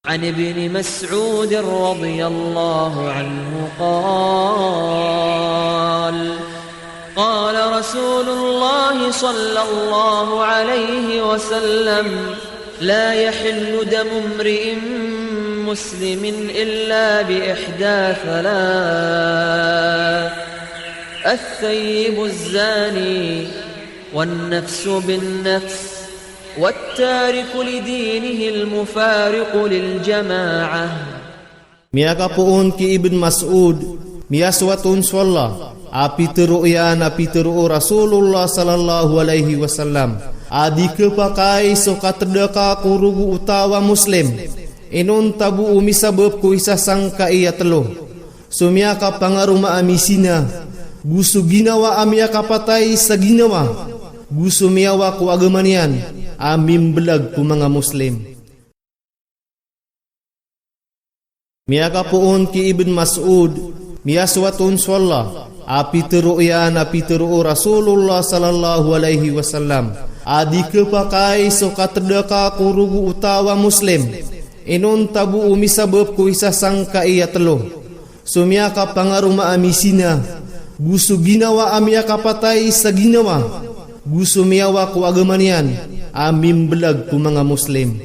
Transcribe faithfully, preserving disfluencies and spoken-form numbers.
عن ابن مسعود رضي الله عنه قال: قال رسول الله صلى الله عليه وسلم: لا يحل دم امرئ مسلم إلا بإحدى ثلاث: الثيب الزاني، والنفس بالنفس، والتارك لدينه المفارق للجماعة. Miyakapoon ki Ibn Mas'ud, miyasoat on so Allah, a pitero iyan a pitero o Rasulullah sallallahu alaihi wasallam, a di khapakay so katedaka ko rogo o taw a Muslim inonta bo o misabap ko isa sangkai a telo. So miyakapangaroma a mizina, go so ginawa a miyakapatay sa ginawa, go so miyawa ko agama niyan a mimbelag ko manga Muslim. Miyakapoon ki Ibn Mas'ud, miyasoat on so Allah, a pitero iyan a pitero o Rasulullah sallallahu alaihi wasallam, a di khapakay so katedaka ko rogo o taw a Muslim inonta bo o misabap ko isa sangkai a telo. So miyakapangaroma a mizina, go so ginawa a miyakapatay sa ginawa, go so miyawa ko agama niyan a mimbelag ko manga Muslim.